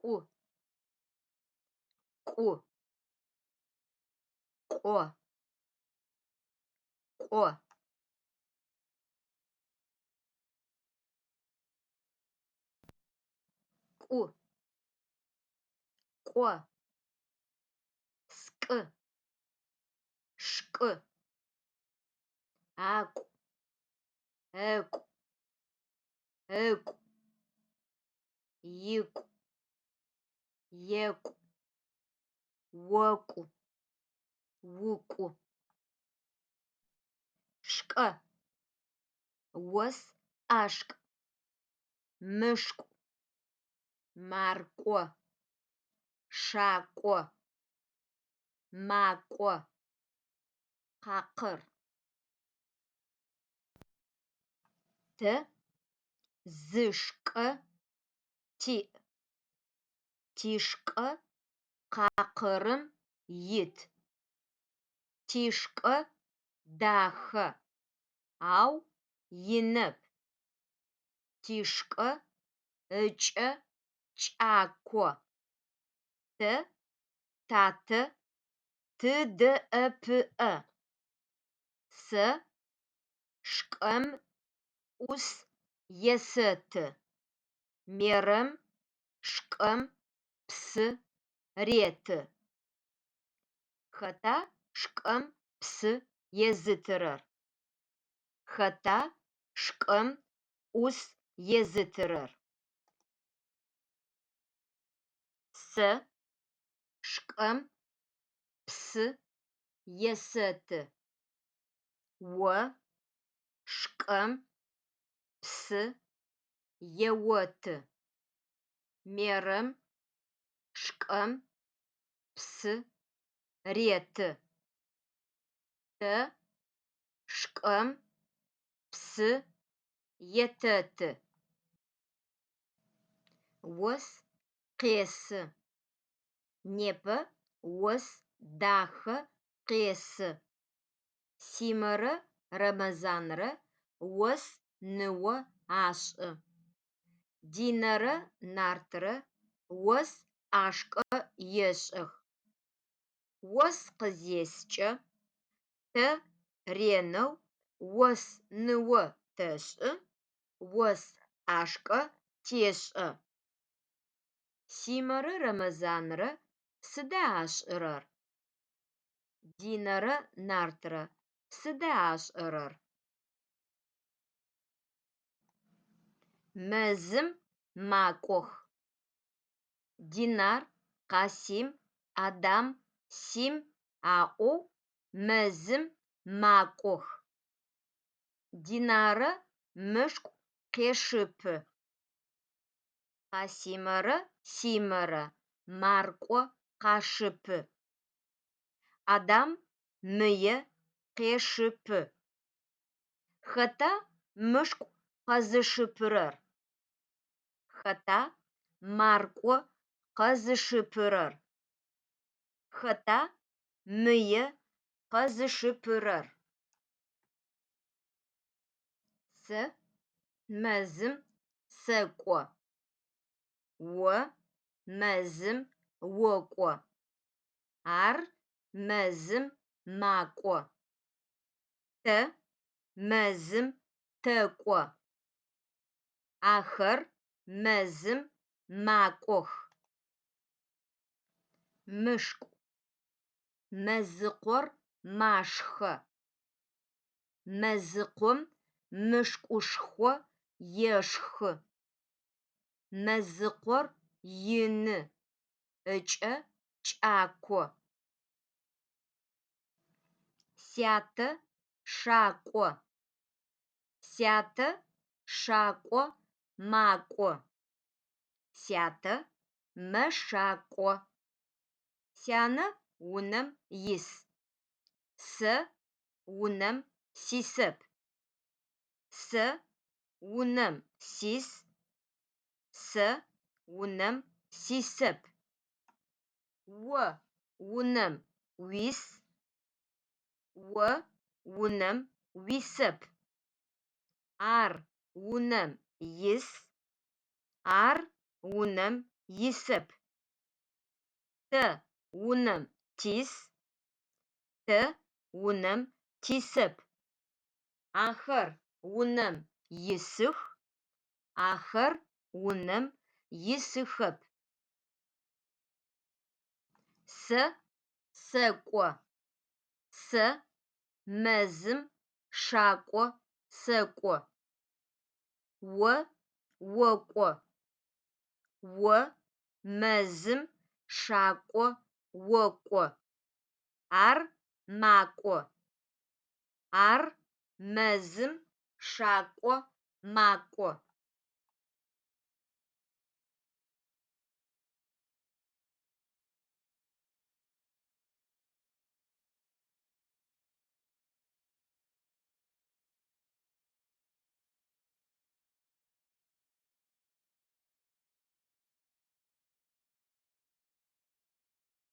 Кӏу, кӏу, кӏо, кӏо. Кӏу, кӏо, скӏы, шкӏы, акӏу, экӏу, ыкӏу, икӏу, екӏу, окӏу, укӏу. Шкӏэ, ос ӏашкӏ, мышкӏу, маркӏо, шакӏо, макӏо, къакъыр. Тэ зы шкӏэ тиӏ. Тишкӏэ къакъырым ит. Тишкӏэ дахэ, ау инэп. Тишкӏэ ыкӏэ кӏако. Тэ татэ тыдэӏэпыӏэ. Сэ шкӏэм ӏус есэты. Мерэм шкӏэм псы реты. Хэта шкӏэм псы езытырэр? Хэта шкӏэм ӏус езытырэр? Сэ шкӏэм псы есэты. О шкӏэм псы еоты. Мерэм шкӏэм псы реты. Тэ шкӏэм псы етэты. Ос къесы. Непэ ос дахэ къесы. Симэрэ Рэмэзанрэ ос ныо ашӏы. Динэрэ Нартрэ ос ӏашкӏэ ешӏых. Ос къызескӏэ тэ ренэу ос ныо тэшӏы, ос ӏашкӏэ тешӏэ. Симэрэ Рэмэзанрэ сыда ашӏырэр? Динэрэ Нартрэ сыда ашӏэрэр? Мэзым макӏох. Динар, Къасим, Адам, Сим аӏоу мэзым макӏох. Динарэ мышкӏу къешыпы. Къасимэрэ Симэрэ маркӏо къашыпы. Адам мые къешыпы. Хэта мышкӏу къэзышыпырэр? Хэта маркӏо къэзышыпырэр? Хэта мые къэзышыпырэр? Сэ мэзым сэкӏо. О мэзым окӏо. Ар мэзым макӏо. Тэ мэзым тэкӏо. Ахэр мэзым макӏох. Мышкӏу. Мэзыкъор машхэ. Мэзыкъом мышкӏушхо ешхы. Мэзыкъор ины, ыкӏэ кӏако. Сятэ шакӏо. Сятэ шакӏо макӏо. Сятэ мэшакӏо. Сянэ унэм ис. Сэ унэм сисэп. Сэ унэм сис. Сэ унэм сисэп. О унэм уис. О унэм уисэп. Ар унэм ис. Ар унэм Исэп. Тэ унэм тис. Тэ унэм тисэп. Ахэр унэм исых. Ахэр унэм исыхэп. Сэ сэкӏо. Сэ мэзым шакӏо сэкӏо. О окӏо. О мэзым шакӏо окӏо. Ар макӏо. Ар мэзым шакӏо макӏо.